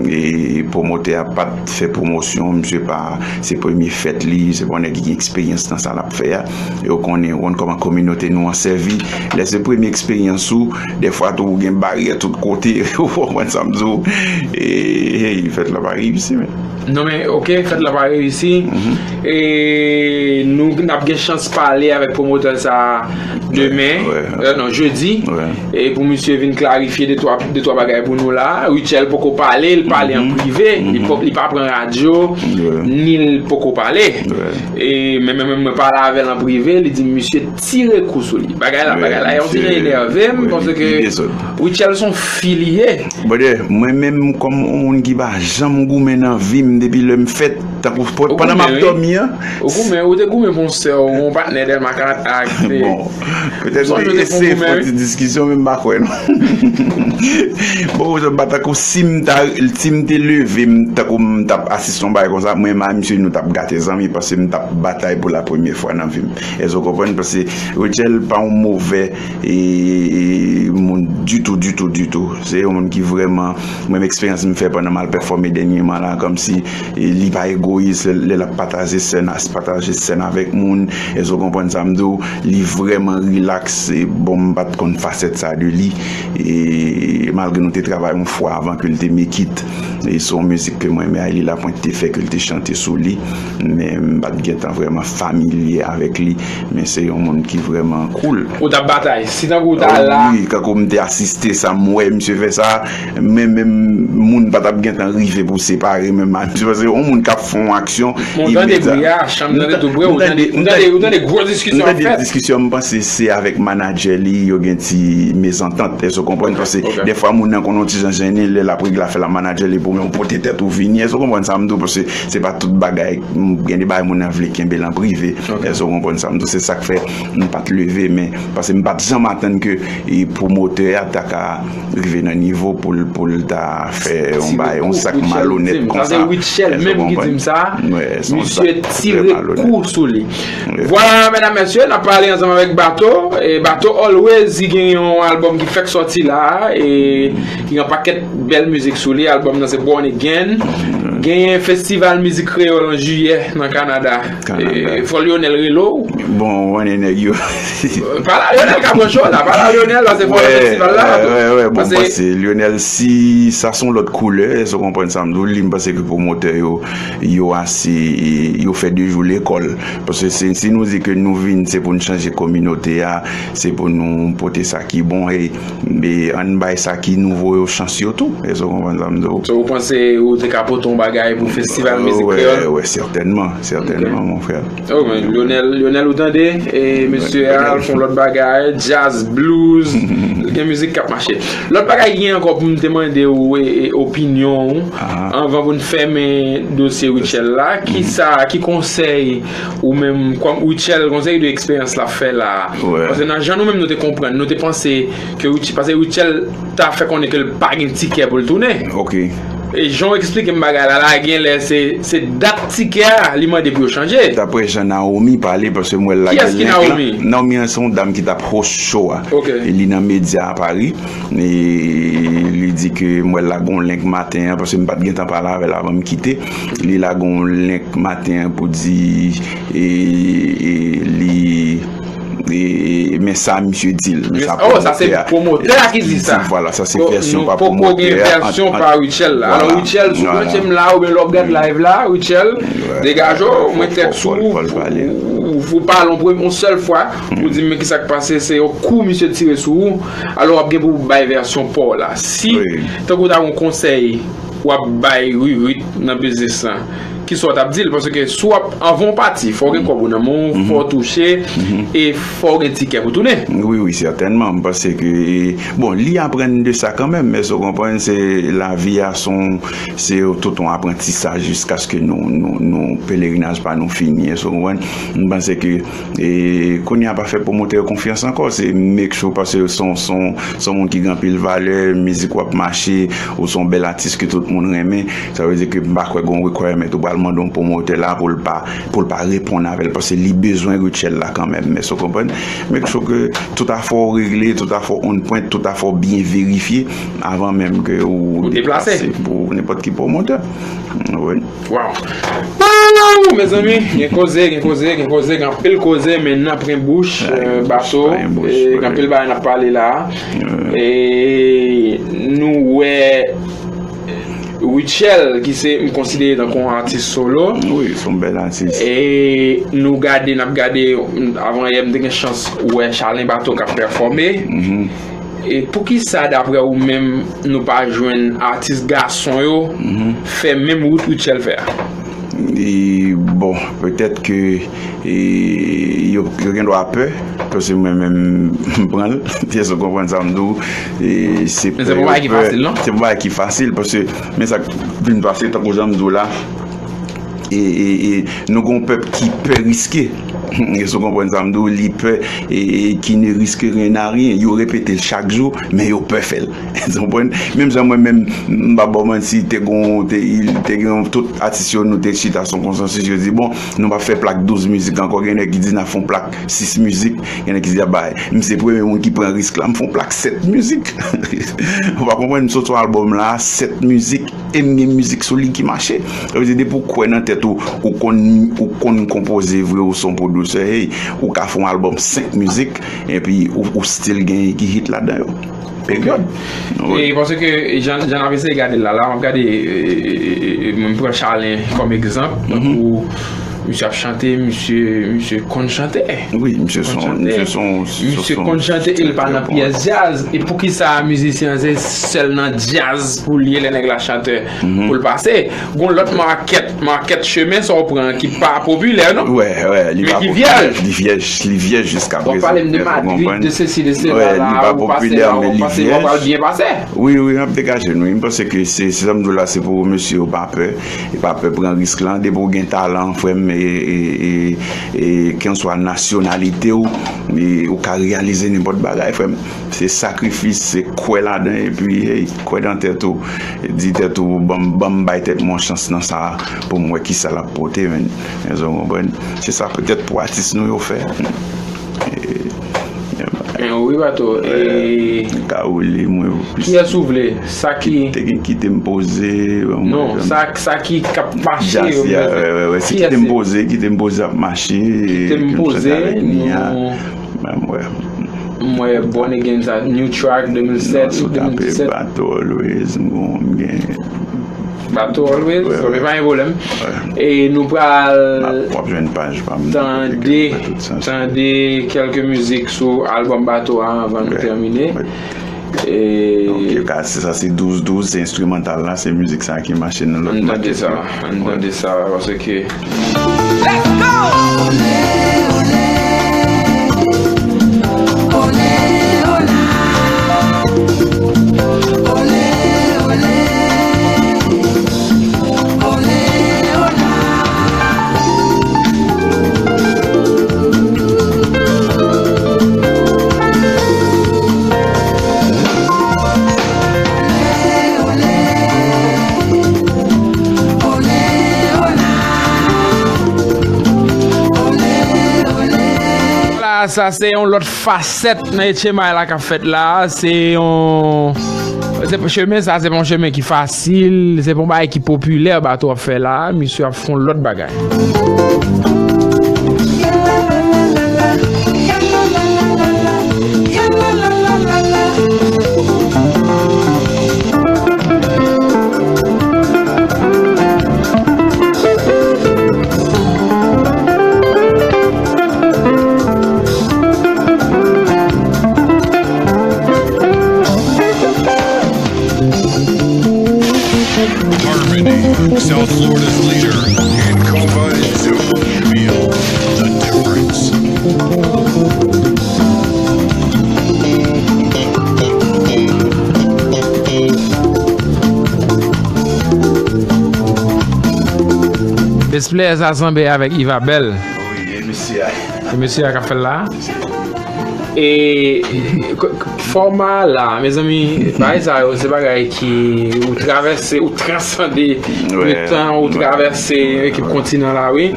E pwomotè a pa t fè pwomosyon, misye pa, se premye fèt li, se pa yon nèg ki gen eksperyans nan sa l ap fè a. E ou konnen, ou konn kòman kominote nou an sèvi. Lè se premye eksperyans ou, dèfwa tou ou gen baryè tout kote, ou konprann sa m di w. E, hey, fèt la pa reyisi, men. Non, men, ok, fèt la pa reyisi. E nou, n ap gen chans pale avèk pwomotè sa a demen, euh, non, jedi. E pou misye vin klarifye de twa, de twa bagay pou nou la. Rutshelle poko pale, li pale an prive. Li pa, li pa pran radyo, ni l poko pale. E men, men, men mwen pale avè l an prive, li di misye tire kou sou li. Bagay la, bagay la, yon ti jan enève m, paske Rutshelle se yon fi li ye. Brother, mwen menm kòm yon moun ki pa janm goumen nan vi m depi lè m fèt, tankou pandan m ap dòmi an. Ou goumen, ou te goumen pou yon sè w, yon patnè Dèlma kat ak, bon, petèt se fon ti diskisyon, men m pa kwè non. Bon, jan m pa tankou si m ta, si m te leve, m tankou m t ap asiste yon bagay konsa, mwen menm ak misye nou t ap gate zanmi, paske m t ap batay pou la premyè fwa nan vi m. Èske w konprann? Paske Rutshelle pa yon movè e, e, moun ditou, ditou, ditou. Se yon moun ki vrèman, mwen menm eksperyans m fè pandan m al pèfòme dènyèman la, kòmsi, e, li pa egoyis, lè, lè l ap pataje sèn, as pataje sèn avèk moun, èske w konprann sa m di w? Li vrèman rilaks, e, bon, m pa t konn fasèt sa de li, e malgre nou te travay yon fwa avan ke l te make it, e se yon mizik ke mwen menm Ayli Lapointe te fè, ke l te chante sou li, men m pa t gentan vrèman familye avèk li. Men se yon moun ki vrèman cool. Ou t ap batay. Si tankou w ta la. Wi, kankou m te asiste sa, m wè misye fè sa, men menm moun pa t ap gentan rive pou separe menm ak misye, paske yon moun k ap fè yon aksyon. Bon, tande bri a, chanm tande tou pre, ou tande, ou tande, ou tande gwo diskisyon ap fèt. Diskisyon, m panse se avèk manadjè li, yo gen ti mezantant, èske w konprann? Paske dèfwa moun nan konn yon ti jan jennen, lè l ap regle afè l ak manadjè li, pou yon pote tèt ou vini, èske w konprann sa m di w? Paske se pa tout bagay, m, gen de bagay moun nan vle kenbe l an prive. Èske w konprann sa m di w? Se sa k fè m pa t leve, men paske m pa t janm atann ke, e, pwomotè a ta ka rive nan nivo pou l, pou l ta fè yon bagay, yon sak malonèt konsa. Sa se Rutshelle menm ki di m sa. Misye tire kou sou li. Vwala, medam, mesye, n ap pale ansanm avèk Bato. E Bato Always, li gen yon albòm ki fèk sòti la, e ki gen pakèt bèl mizik sou li. Albòm nan se Born Again. Genyen festival mizik kreyòl an jiyè nan Kanada. E fò Lionel rele w. Bon, ou konnen nèg yo. Pale a Lionel ka pran cho la, pale a Lionel, paske fò nan festival la tou. Wè, wè, bon, m panse Lionel, si sa se yon lòt koulè, èske w konprann sa m di w? Li, m panse ke pwomotè yo, yo ase, yo fè de jou lekòl. Paske se, si nou di ke nou vin, se pou n chanje kominote a, se pou nou pote sa ki bon, e, e ann bay sa ki nouvo yo chans yo tou. Èske w konprann sa m di w? So, ou panse ou te ka pote yon bagay pou festival mizik kreyòl? Wè, sètènman, sètènman, mon frè. Oh, men Lionel, Lionel, ou tande? E mesye a, l fè yon lòt bagay, jazz, blues, gen mizik k ap mache. Lòt bagay ki gen ankò pou m te mande ou e, e opinyon ou, anvan pou n fèmen dosye Rutshelle la, ki sa, ki konsèy ou menm, kòm Rutshelle, konsèy de eksperyans l ap fè la? Paske nan jan nou menm nou te konprann, nou te panse ke Rutshelle, paske Rutshelle ta fè konnen ke l pa gen tikè pou l tounen. Ok. E jan w eksplike m bagay la la, genlè se, se dat tikè a li mande pou yo chanje. Daprè jan Naomi pale, paske m wè l lage link lan. Naomi an se yon dam ki t ap host show a. E li nan medya a Paris. E li di ke m wè l lage yon link maten an, paske m pa t gentan pale avè l avan m kite. Li lage yon link maten an pou di e, e li e, men sa misye di l. Men sa oh, sa se pwomotè a ki di sa. Vwala, sa se vèsyon pa pwomotè a. Nou poko gen vèsyon pa Rutshelle la. Alò Rutshelle, si w branche m la, oubyen lè w ap gad live la, Rutshelle, degaje w, mwen tèks ou, ou pale yon sèl fwa, ou di m men kisa k pase, se yon kou misye tire sou ou, alò w ap gen pou w bay vèsyon pa w la. Si, tankou w ta gen yon konsèy w ap bay Ruth nan biznis lan, kisa w t ap di l? Paske si w ap, anvan w pati, fò w gen kòb ou nan men w, fò w touche, e fò w gen tikè pou tounen. Wi, wi, sètènman. M panse ke, bon, li aprann de sa kanmenm, men sa w konprann, se lavi a, se yon, se tout yon aprantisaj jiskaske nou, nou, nou, pelerinaj pa nou fini, sa w konprann. M panse ke E kounye a pa fè pwomotè yo konfyans ankò, se make sure paske se yon, se yon, se yon moun ki gen anpil valè, mizik w ap mache, ou se yon bèl atis ke tout moun renmen, sa vle di ke m pa kwè gen yon requirement ou pral mande yon pwomotè la pou l pa, pou l pa reponn avè l, paske li bezwen Rutshelle la kanmenm, èske w konprann? Make sure ke tout afè w regle, tout afè w on point, tout afè w byen verifye avan menm ke ou deplase pou nenpòt ki pwomotè. Wi. Wow. Woo! Mezanmi, gen koze, gen koze, gen koze, gen anpil koze, men n ap pran bouch, euh, bato, e gen anpil bagay n ap pale la. E nou wè Rutshelle, ki se, m konsidere tankou yon atis solo. Wi, se yon bèl atis. E nou gade, n ap gade, avan yè, m te gen chans wè Charlin Bato k ap pèfòme. E poukisa, daprè ou menm, nou pa jwenn atis gason yo fè menm wout Rutshelle fè a? E, bon, petèt ke e, yo, yo gen dwa pè, paske mwen menm, m pran l. Èske w konprann sa m di w? E, se pè yo pè. Se yon bagay ki fasil, paske, men sa k vin pase, tankou jan m di w la, e, e, e nou gen yon pèp ki pè riske. Èske w konprann sa m di w? Li pè, e, e, qui ne risque rien n'a rien. Yo repete l chak jou, men yo pè fè l. Èske w konprann? Menm jan mwen menm, m pa ba w manti, te gen, te, te gen tout atis yo, nou te chita sou yon konsansis, yo di, bon, nou p ap fè plak douz mizik ankò, gen nèg ki di n ap fè yon plak sis mizik, gen nèg ki di ap bay. M se premye moun ki pran risk la, m fè yon plak sèt mizik. Ou pa konprann, m sot yon albòm la, sèt mizik, e m gen mizik sou li ki mache. Sa vle di, depi w kwè nan tèt ou, ou konn, ou konn konpoze vre, ou se yon pwodiktè, hey, ou ka fè yon albòm senk mizik, epi ou, ou still gen ki hit ladan yo. Peryòd. E paske jan, jan n ap eseye gade l la, la, m ap gade, e, e, e, e, mwen pran Charlin kòm egzanp, tankou misye ap chante, misye, misye konn chante. Wi, misye se yon, misye se yon, se yon, misye konn chante, e l pa nan pyès djaz. E poukisa mizisyen an se sèl nan djaz pou l ye lè nèg la chante pou l pase? Gon lòt makèt, makèt chemen sa w pran ki pa popilè, non? Wè, wè, li pa popilè, li vyèj, li vyèj jiska prezan. W ap pale m de Madrid, de sesi, de sela, la, ou pase la, ou pase, w ap byen pase. Wi, wi, n ap degaje nou. M panse ke se, se sa m di w la, se pou mesye yo pa pè, e pa pè pran risk lan. Depi w gen talan, frè m, e, e, e, e, kenswa nasyonalite w, e, ou ka reyalize nenpòt bagay, frè m. Se sakrifis, se kwè ladan, epi, hey, kwè nan tèt ou. Di tèt ou, ban m, ban m bay tèt mwen yon chans nan sa a, pou m wè kisa l ap pote, men. Èske w konprann? Se sa petèt pou atis nou yo fè. E, Wi, Bato. E, ka woule, mwen, kiyès ou vle? Sa ki te gen kite m poze. Non, sa, sa ki k ap mache yo. Kiyès? Kite m poze, kite m poze ap mache. Kite m poze. Menm wè. M wè Born Again sa, New Track de mil sèt, de mil disèt. Bato Always, m gon, m gen. Bato Always, ok, pa gen pwoblèm. E nou pral tande, tande kèlke mizik sou albòm Bato a anvan nou tèmine. Donk, yo ka, sa se douz douz, se enstrimantal la, se mizik sa ki mache nan lòt makèt yo. Ann tande sa, ann tande sa, paske. Sa se yon lòt fasèt nan etchemay la k ap fèt la. Se yon, se, chemen sa, se pa yon chemen ki fasil, se pa yon bagay ki popilè bato ap fè la. Misye ap fè yon lòt bagay. Harmony, South Florida's leader in compa and zouk. Feel the difference. Best Player sa sanble avèk Yves Abel. Wi, e mesye a. E mesye a k ap fè l la. E, k-, k-, fòma a la, mezanmi, bagay sa yo, se bagay ki ou travèse, ou transande letan, ou travèse ekip kontinan la, wi.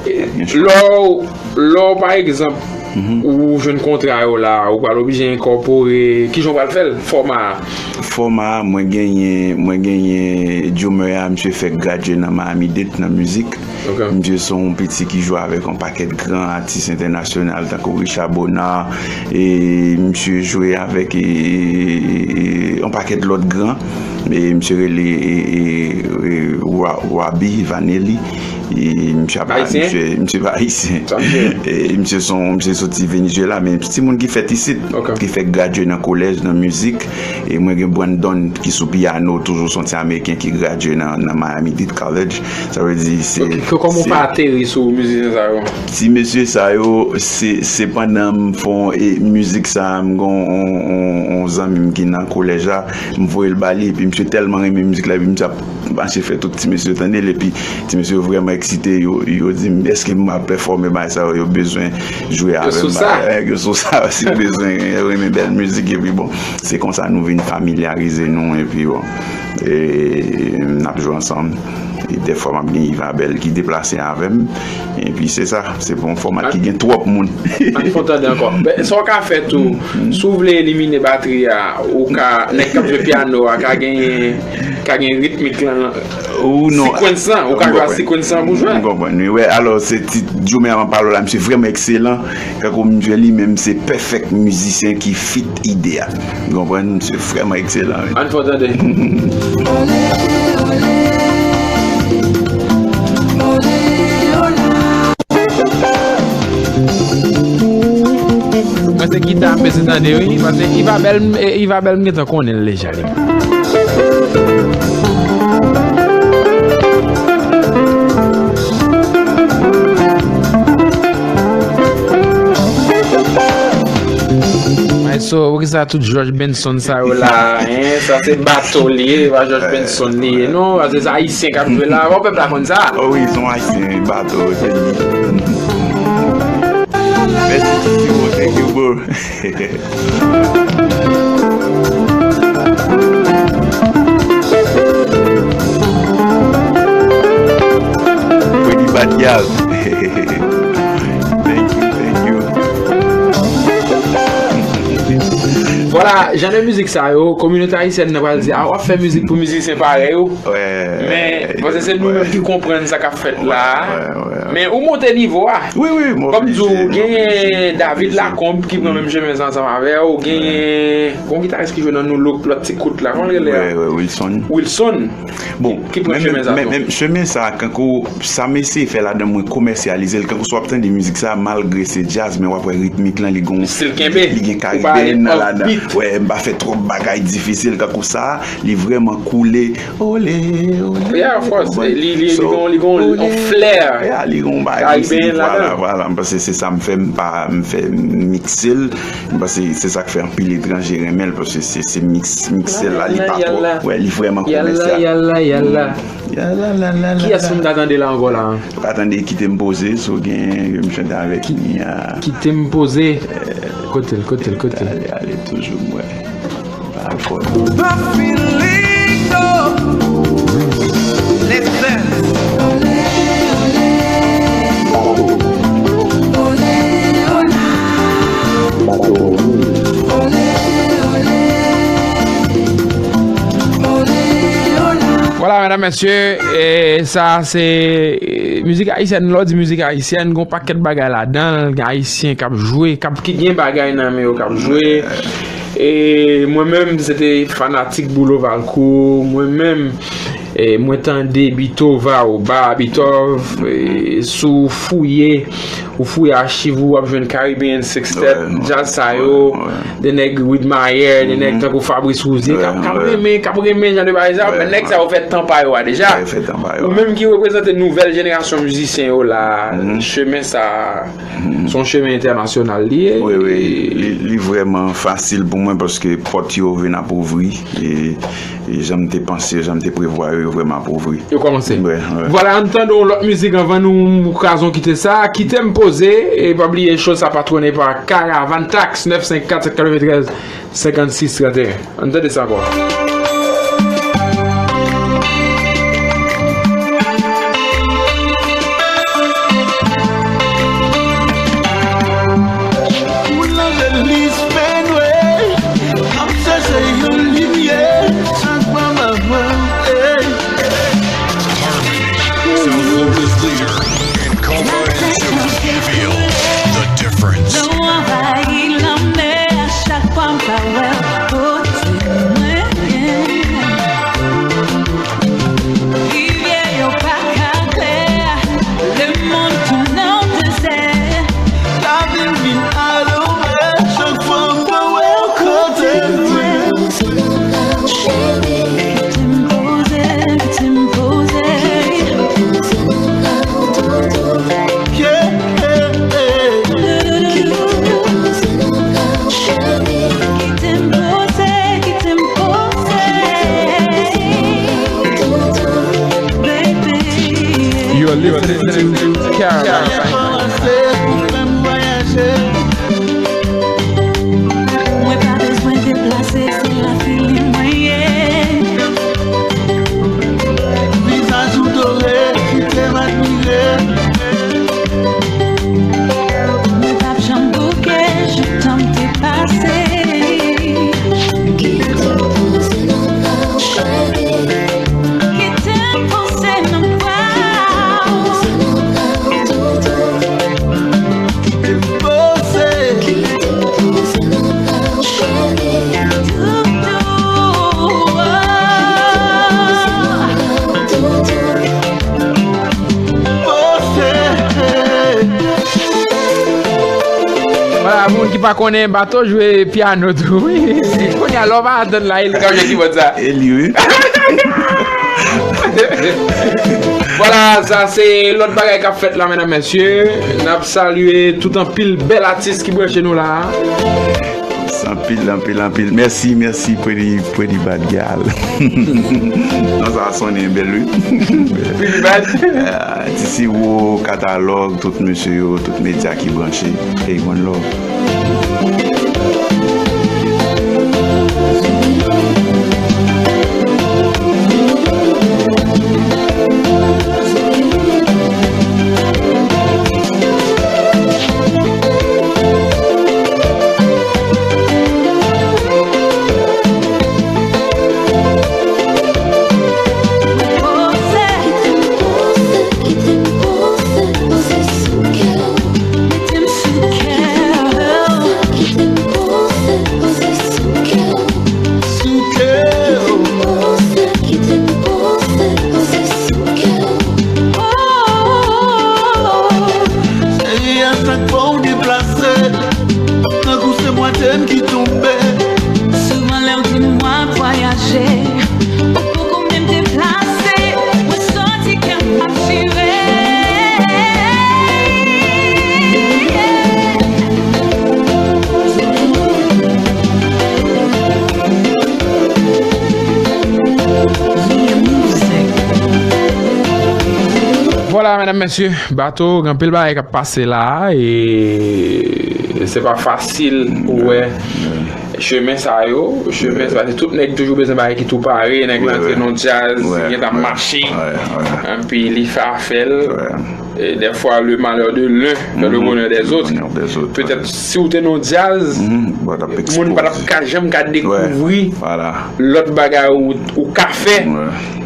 E, lè w, lè w, pa egzanp, ou jwenn kontra yo la, ou pral oblije enkòpore, kijan w pral fè l, fòma a? Fòma a, mwen genyen, mwen genyen drummer a, misye fèk gradye nan Miami Dade nan mizik. Ok. Misye se yon piti ki jwe avèk yon pakèt gran atis entènasyonal tankou Richard Bonnard, e misye jwe avèk, e, e, e, yon pakèt lòt gran. E misye rele, e, e, e, Wa-, Wabi Vanelli. E misye ap, misye, misye pa ayisyen. E misye se yon, misye soti Venezuela, men se timoun ki fèt isit, ki fèk gradye nan kolèj, nan mizik. E mwen gen Brandon ki sou piyano, toujou se yon ti ameriken ki gradye nan, nan Miami Dade College. Sa vle di se. Ok, kòman w fè ateri sou mizisyen sa yo? Ti mesye sa yo, se, se pandan m fè yon, e, mizik sa, m gen yon, yon, yon zanmi m ki nan kolèj la, m voye l ba li, epi misye tèlman renmen mizik la, epi misye ap mache fè tout ti mesye yo tande l, epi ti mesye yo vrèman eksite, yo, yo di m, èske m ap pèfòme bagay sa yo, yo bezwen jwe avè m, yo sou sa, yo bezwen, yo renmen bèl mizik, epi bon, se konsa nou vin familyarize nou, epi bon, e, n ap jwe ansanm. E dèfwa m ap gen Yves Abel ki deplase avè m. Epi se sa, se pou yon fòmat ki gen twòp moun. Ann fè w tande ankò. Ben, sa w ka fè tou, si w vle elimine batri a, ou ka, nèg k ap jwe pyano a, ka genyen, ka gen ritmik lan, ou non, sequence lan, ou ka jwe a sequence lan pou jwe. M konprann, wi, wè, alò, se ti Joe Merman Palo la, misye vrèman ekselan. Kankou misye li menm se pèfèk mizisyen ki fit ide a. Ou konprann? Misye vrèman ekselan, wi. Ann fè w tande. Mwen se gita m bezwen tande, wi. Paske Yves Abel, m, e, Yves Abel m gentan konnen l deja, li. Maestro, poukisa tout George Benson sa yo la, hein? Sa se bato li ye, pa George Benson li ye, non, paske se ayisyen k ap jwe la, bon, pèp la konn sa. Oh wi, se yon ayisyen, bato, se li. Mèsi, Titi, bro, thank you, bro. Freddy Batyal. Thank you, thank you. Vwala, jan de mizik sa yo, kominote ayisyèn nan pral di, "A, w ap fè mizik pou mizisyen parèy ou." Men, paske se nou menm ki konprann sa k ap fèt la. Men ou monte nivo a. Wi, wi, m oblije. Kòm di w, genyen David Lacombe ki pran menm chemen sa ansanm avè w, genyen, gon gitaris ki jwe nan Nou Look, lòt ti kout la, kòman l rele a? Wi, wi, Wilson. Wilson. Bon, ki pran chemen sa tou. Men, men, chemen sa, kankou sa m eseye fè ladan mwen komèsyalize l, kankou si w ap tande mizik sa, malgre se djaz, men w ap wè ritmik lan, li gon, li gen karibyen nan ladan. wè, m pa fè twòp bagay difisil kankou sa, li vrèman koule. Ole, ole. Yeah, of course. Li, li, li gon, li gon on flair. Yeah, li gon bagay ki vwala, vwala. M panse se sa m fè, m pa, m fè m mikse l. M panse se sa k fè anpil etranje renmen l, paske se, se miks, mikse l la, li pa twò. Wè, li vrèman kou mesye a. Yala, yala, yala. Kiyès pou m ta tande la ankò la? Pa tande Kite m poze, si w gen, m chante avèk li a. Kite m poze. Kote l, kote l, kote l? Ale, ale, toujou m wè. Pa fò. The feeling, no. Listen. Vwala, medam, mesye, e, sa se, e, mizik ayisyèn. Lè w di mizik ayisyèn, gon pakèt bagay ladan l, gen ayisyen k ap jwe, k ap, ki gen bagay nan men yo k ap jwe. E mwen menm, se te fanatik Boulo Valcourt. Mwen menm, e mwen tande Bitova, Oba, Bitov, e si w fouye, ou fouye achiv ou, w ap jwenn Caribbean Sextet, djaz sa yo, de nèg Widmaier, de nèg tankou Fabrice Rouzier, k ap, k ap renmen, k ap renmen jan de bagay sa yo, men nèg sa yo fè tan pa yo a deja. Ou menm ki reprezante nouvèl jenerasyon mizisyen yo la, chemen sa, se yon chemen entènasyonal li ye. Wi, wi, li, li vrèman fasil pou mwen paske pòt yo vin ap ouvri, e, e jan m te panse, jan m te prevwa yo, yo vrèman ap ouvri. Yo kòmanse. Vwala, ann tande yon lòt mizik anvan nou kraze yon kite sa. Kite m poze, e pa bliye cho sa patwone pa Caravan Tax, nèf senk kat sèt katreventrèz senkannsis tranteyen. Ann tande sa ankò. Moun nan legliz fè nwè, m ap chèche yon limyè, chak mwa m ap wè w, ey. South Florida's leader in Compa and Suki. Feel the difference. Dlo anvayi lanmè a chak fwa m pa wè w kote mwen. Rivyè yo pa ka klè, lemonn tounen yon dezè. Lavi m vin alonje, chak fwa m pa wè w kote mwen. Kite m poze, kite m poze. Kite m poze, kite m poze. Baby. You are listening to Caravan. Mwen pa bezwen deplase, se la fili mwen ye. Vizaj ou dore, kite m admire. Mwen p ap janm bouke, jou tan m te pase. Kite m poze nan bra w, cheri. Kite m poze nan bra w. Kite m poze. Kite m poze nan bra w, cheri. Doudou. Poze. Vwala, pou moun ki pa konnen, Bato jwe pyano tou, wi. Kounye a, lè w pa atann la, e li k ap jwe kibòd sa. E li, wi. Vwala, sa se lòt bagay k ap fèt la, medam, mesye. N ap salye tout anpil bèl atis ki branche nou la. Anpil, anpil, anpil. Mèsi, mèsi, Pretty, Pretty Bad Gal. Non, sa a sonnen bèl, wi. Pretty Bad. Ah, T C Wo, Katalòg, tout mesye yo, tout medya ki branche. Hey, one love. Cheri, a chak fwa w deplase, tankou se mwaten ki tonbe. Ou di m w ap vwayaje, ou poko menm deplase, ou santi kè m ap chire. Vwala, medam, mesye, Bato, gen anpil bagay k ap pase la, e se pa fasil pou wè chemen sa yo, chemen sa, se tout nèg toujou bezwen bagay ki tou pare, nèg la antre nan djaz, li gentan ap mache, epi li fè afè l. E dèfwa, le malheur de l'un fait le bonheur des autres. Petèt, si w te nan djaz, moun pa t ap ka janm ka dekouvri lòt bagay ou, ou ka fè.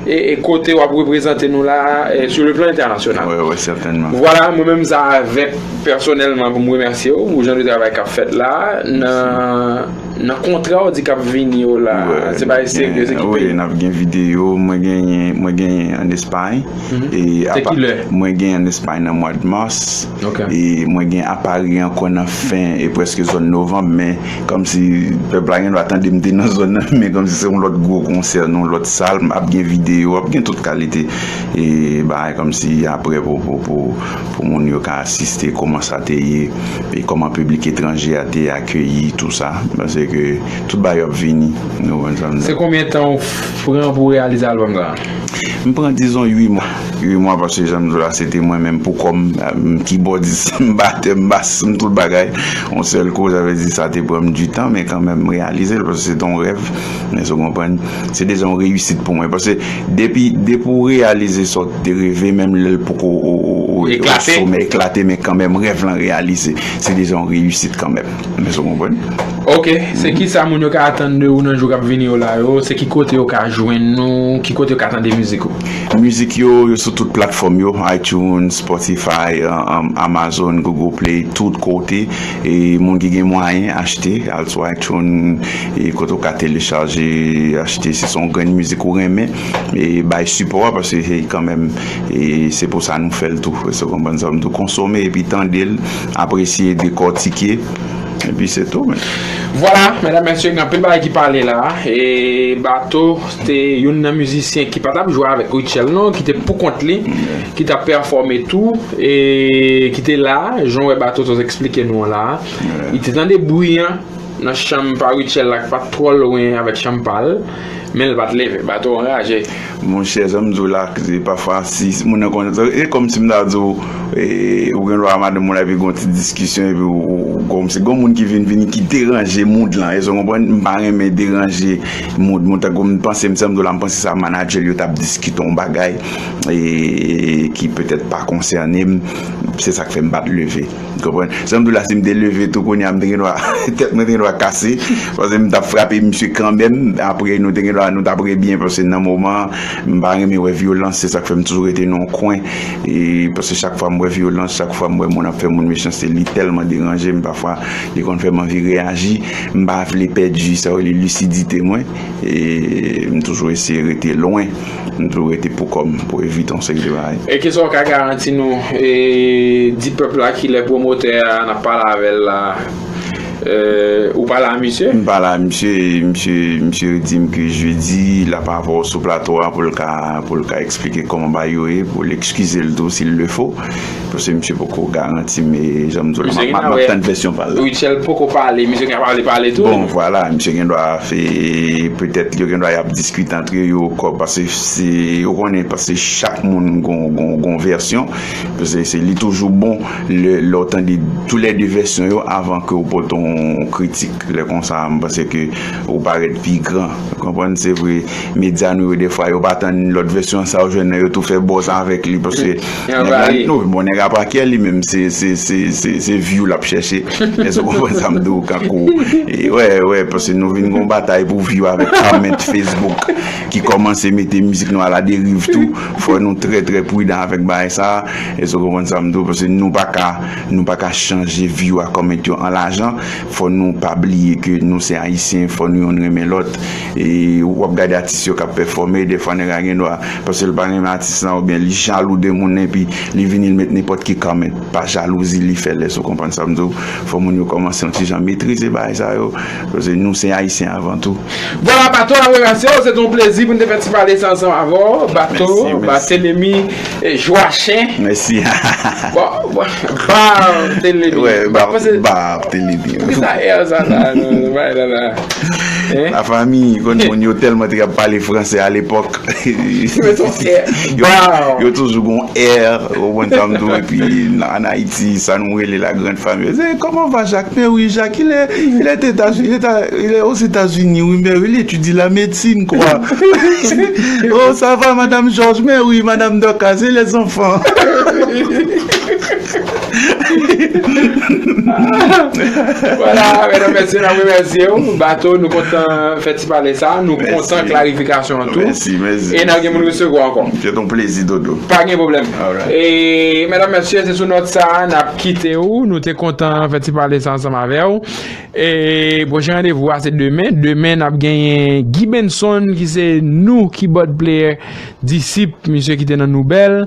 E, e kote w ap reprezante nou la, e, sur le plan international. Vwala, mwen menm sa avèk pèsonèlman pou m remèsye w pou jan de travay k ap fèt la. Nan, nan kontra w di k ap vini yo la, se bagay serye, se ki peyi? Wi, n ap gen videyo, mwen genyen, mwen genyen an Espay. E apa, mwen genyen an Espay nan mwa mas. E mwen gen a Pari ankò nan fen e prèske zòn novanm, men kòmsi pèp la gen dwa tande m te nan zòn nan, men kòmsi se yon lòt gwo konsè, nan yon lòt sal, m ap gen videyo, ap gen tout kalite e bagay kòmsi apre pou, pou, pou, pou moun yo ka asiste kòman sa te ye, e kòman piblik etranje a te akeyi tou sa, paske tout bagay yo ap vini, nou konprann sa m di. Se konbyen tan w pran pou w reyalize albòm sa a? M pran, dizon, uit mwa. Uit mwa, paske jan m di w la, se te mwen menm pou kò m, m kibòdis, m batè, m bas, m tout bagay. Yon sèl kou, sa vle di sa te pran m du tan, men kanmenm, m reyalize l, paske se te yon rèv. Èske w konprann? Se deja yon reyisit pou mwen. Paske depi, depi w reyalize sa w te reve, menm lè l poko o, o, o, o somè, eklate, men kanmenm, rèv lan reyalize. Se deja yon reyisit kanmenm. Èske w konprann? Ok, se kisa moun yo ka atann de ou nan jou k ap vini yo la yo? Se ki kote yo ka jwenn nou? Ki kote yo ka tande mizik ou? Mizik yo, yo sou tout platfòm yo, iTunes, Spotify, um, um, Amazon, Google Play, tout kote. E moun ki gen mwayen, achte, al sou iTunes, e kote w ka telechaje, achte, si se yon grenn mizik ou renmen, e bay sipò a, paske se kanmenm, e se pou sa nou fè l tou. Èske w konprann sa m di w? Konsome epi tande l, apresye, dekòtike. Epi se tou, men. Vwala, medam, mesye, gen anpil bagay ki pale la. E Bato te youn nan mizisyen ki pa t ap jwe avèk Rutshelle, non, ki te pou kont li, ki t ap pèfòme tou, e ki te la, jan w wè Bato t eksplike nou an la. Li te tande bri an nan chanm pa Rutshelle la, ki pa t twò lwen avèk chanm pa l. Men l pa t leve, Bato anraje. Monchè, jan m di w la, se pafwa, si moun nan konn, e kòmsi m ta di w, e, ou gen dwa madanm ou la, epi gon ti diskisyon, epi ou, ou, ou, kòmsi gon moun ki vin, vin, ki deranje mood lan, èske w konprann? M pa renmen deranje mood moun, tankou m panse, m, jan m di w la, m panse sa manadjè l yo t ap diskite yon bagay, e, ki petèt pa konsène m, se sa k fè m pa t leve. Konprann? Jan m di w la, si m te leve tou kounye a, m te gen dwa, tèt mwen te gen dwa kase, paske m t ap frape misye kanmenm. Apre, nou te gen dwa, nou t ap rebyen, paske nan moman, m pa renmen wè vyolans, se sa k fè m toujou rete nan yon kwen. E, paske chak fwa m wè vyolans, chak fwa m wè moun ap fè moun mechanste, li tèlman deranje m, pafwa, li konn fè m anvi reyaji. M pa vle pèdi sa yo rele lisidite mwen. E, m toujou eseye rete lwen. M toujou rete pou kò m, pou evite yon seri de bagay. E kisa w ka garanti nou, e, di pèp la ki lè pwomotè a, n ap pale avè l la, e, ou pale a misye? M pale a misye, e misye, misye di m ke jedi, l ap avè w sou plato a pou l ka, pou l ka eksplike kòman bagay yo ye, pou l ekskize l tou, s'il le faut. Paske misye poko garanti m, e jan m di w la, m ap, m ap, m ap tann vèsyon pa l la. Rutshelle poko pale, misye gen pale, pale tou. Bon, vwala, misye gen dwa fè, petèt, yo gen dwa y ap diskite antre yo, kò, paske se, ou konnen, paske chak moun gon, gon, gon vèsyon. Paske se, li toujou bon, lè, lè w tande toulède vèsyon yo, avan ke w pote yon kritik. Lè konsa, m panse ke ou parèt pi gran. Ou konprann? Se vre, medya nou yo, defwa, yo pa tann lòt vèsyon sa, ou jwenn nan yo tou fè buzz avèk li, paske nèg la, non, bon, nèg la pa kè li menm, se, se, se, se, se view l ap chèche. Èske w konprann sa m di w, kankou, e, wè, wè, paske nou vin gon batay pou view avèk comment Facebook ki kòmanse mete mizik nou a la deriv tou. Fò nou trè, trè pridan avèk bagay sa. Èske w konprann sa m di w? Paske nou pa ka, nou pa ka chanje view a comment yo an lajan. Fò nou pa bliye ke nou se Ayisyen, fò nou youn renmen lòt. E w ap gade atis yo k ap pèfòme, defwa nèg la gen dwa, paske l pa renmen atis lan, oubyen li jalou de moun nan, epi li vini, li met nenpòt ki kòmantè. Pa jalouzi li fè lès, ou konprann sa m di w? Fò moun yo kòmanse yon ti jan metrize bagay sa yo, paske nou se Ayisyen avan tou. Vwala, Bato, n ap remèsye w. Se te yon plezi pou n te fè ti pale sa ansanm avè w. Bato, mèsi, mèsi. Batelemi, e, Joachin. Mèsi. Bon, bon, Bartelemi. Wè, Bar-, Bartelemi. Poukisa R sa la, non, bay la la? Hein? Lafanmi, konn moun yo tèlman te ap pale franse alepòk. Yo, yo toujou gon R, ou konprann sa m di w, epi nan, an Ayiti, sa nou rele la grande famille. C'est, comment va Jacques? Mais oui, Jacques, il est, il est États-Unis, il est à, il est aux États-Unis, oui, mais oui, il étudie la médecine, quoi. Oh, ça va, Madame Georges? Mais oui, Madame Dorcas, et les enfants? Vwala, medam, mesye, n ap remèsye w. Bato, nou kontan fè ti pale sa. Nou kontan klarifikasyon an tou. Mèsi, mèsi. E n ap gen moun resevwa ankò. Se yon plezi, Dodo. Pa gen pwoblèm. Alright. E, medam, mesye, se sou nòt sa a n ap kite w. Nou te kontan fè ti pale sa ansanm avè w. E pwochen randevou a se demen. Demen, n ap genyen Guy Benson, ki se nou keyboard player, Disip, misye ki te nan Nouvèl.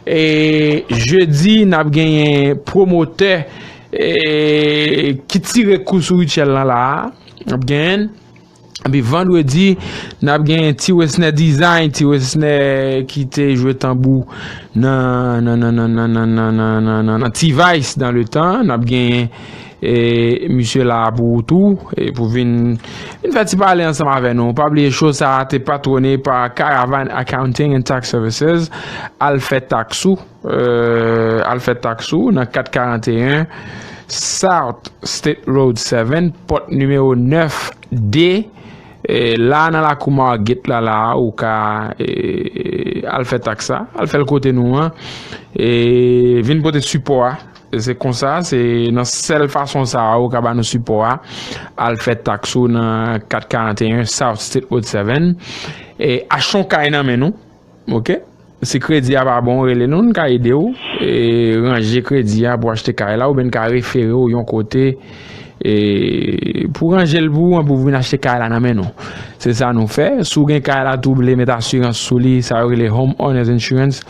E jedi, n ap genyen pwomotè, e, ki tire kou sou Rutshelle lan la a. N ap genyen. Epi vandredi, n ap genyen Ti Wesner Design, Ti Wesner ki te jwe tanbou nan, nan, nan T-Vice dans le temps. N ap genyen, e, misye la pou ou tou, e pou vin, vin fè ti pale ansanm avè nou. Pa bliye show sa a te patwone pa Caravan Accounting and Tax Services. Al fè taks ou, e, al fè taks ou nan kat karanteyen South State Road seven, pòt nimewo nèf D. E, la nan lakou Margate la, la, ou ka, e, al fè taks sa, al fè l kote nou an, e vin pote sipò a. E se konsa, se nan sèl fason sa a ou ka ba nou sipò a. Al fè taks ou nan kat karanteyen South State Road seven. E achte yon kay nan men nou, oke? Si kredi a pa bon, rele nou, n ka ede w, e, ranje kredi a pou achte kay la, oubyen n ka refere w yon kote, e, pou ranje l pou ou, pou vin achte kay la nan men nou. Se sa nou fè. Si w gen kay la touble, met asirans sou li, sa yo rele Home Owners Insurance,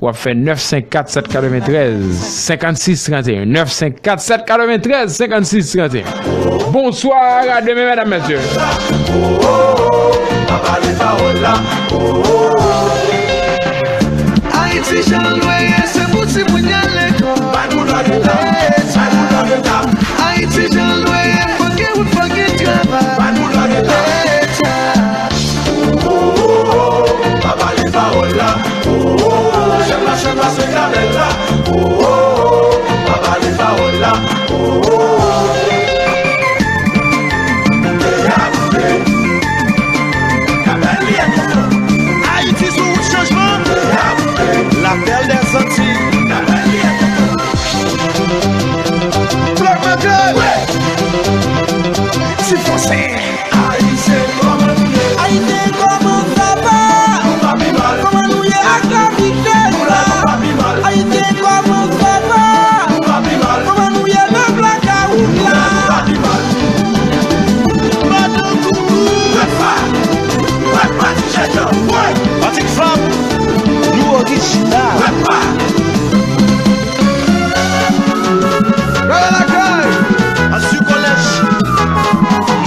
w ap fè nèf senk kat sèt katreventrèz senkannsis tranteyen. Nèf senk kat sèt katreventrèz senkannsis tranteyen. Bonswa, a demen, medam, mesye. Ayiti jan l dwe ye, se pou timoun y al lekòl. Ayiti jan l dwe ye, fòk gen wout, fòk gen travay. Leta. Ou, ou, ou, ou, pa pale pawòl la. Ou, ou, ou, ou, chanm la, chanm la, se gabèl la. Ou, ou, ou, ou, pa pale pawòl la. Ou, ou, ou, ou. Peyi a boule. Gabèl li e kontan. Ayiti sou wout chanjman. Peyi a boule. Lapèl dèzanti. Gabèl li e kontan. Black Michael. Ti fransè. Ayisyen, kòman nou ye? Ayisyen, kòman sa va? Nou pa pi mal. Kòman nou ye ak lavi cheri la? Nou la, nou pa pi mal. Ayisyen, kòman sa va? Nou pa pi mal. Kòman nou ye nan blakawout la? Nou la, nou pa pi mal. Madan Koukou. Pèp pa, pèp pa ti jèn nan. Wè. Patrick Fab, nou orijinal. Pèp pa. Gade lakay! Ansu College.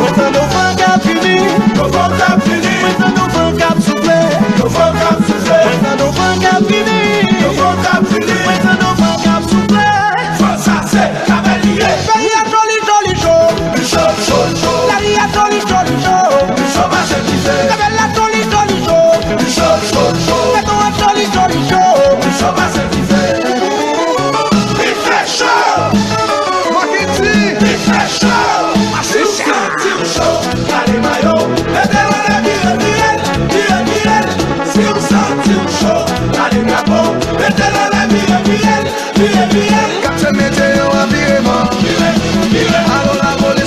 Mwen tande yon van k ap vini. Yon van k ap vini. Mwen tande yon van k ap soufle. Yon van k ap soufle. Mwen tande yon van k ap vini. Yon van k ap vini. Mwen tande yon van k ap soufle. Van sa se labèl li ye. Peyi a cho, li cho, li cho. Li cho, li cho, li cho. Lari a cho, li cho, li cho. Li cho pase dife. Labèl la cho, li cho, li cho. Li cho, li cho, li cho. Beton an cho, li cho, li cho. Li cho pase dife. Li fè cho. Maketi. Li fè cho. Si w santi w cho, gade mayo. Mete l anlè, vire, vire l, vire, vire l. Si w santi w cho, gade drapo. Mete l anlè, vire, vire l, vire, vire l.